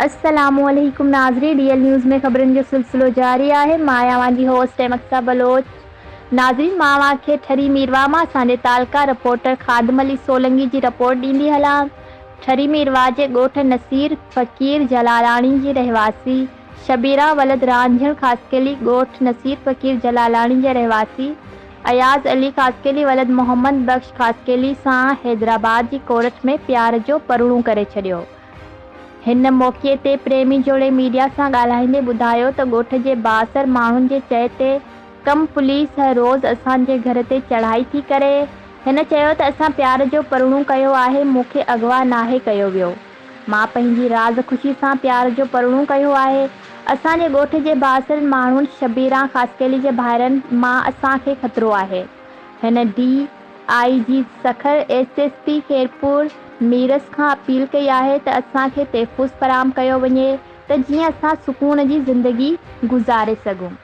السلام عليڪم ناظرين ريئل نيوز ۾ خبرن جو سلسلو جاري آهي مان آهيان اوهان جي هوسٽ احمد صاحب بلوچ ناظرين مان اوهان کي ٺري ميرواهه مان اسان جي تعلقه رپورٽر خادم علي سولنگي جي رپورٽ ڏيندي هلان ٺري ميرواهه جي ڳوٺ نصير فقير جلالاڻي جي رهواسي شبيرا ولد رانجهڻ خاصخيلي ڳوٺ نصير فقير جلالاڻي جي رهواسي اياز علي خاصخيلي ولد محمد بخش خاصخيلي سان حيدرآباد جي ڪورٽ ۾ پيار جو پرڻو ڪري ڇڏيو. هن موقعي تي پريمي جوڙي ميڊيا سان ڳالهائيندي ٻڌايو ته ڳوٺ جي بااثر ماڻهن جي چئي تي ڪم پوليس هر روز اسان جي گهر تي چڙهائي ٿي ڪري. هن چيو ته اسان پيار جو پرڻو ڪيو آهي مون کي اغوا ناهي ڪيو ويو. مان پنهنجي راز خوشي سان پيار جو پرڻو ڪيو آهي. اسان جي ڳوٺ جي بااثر ماڻهن شبيران خاصخيلي جي ڀائرن مان اسان کي خطرو آهي. هن D I G Sukkur, S S P Khairpur Mirs کان اپيل ڪئي آهي ته اسان کي تحفظ فراهم ڪيو وڃي ته جيئن اسان سڪون جي زندگي گذاري سگهون.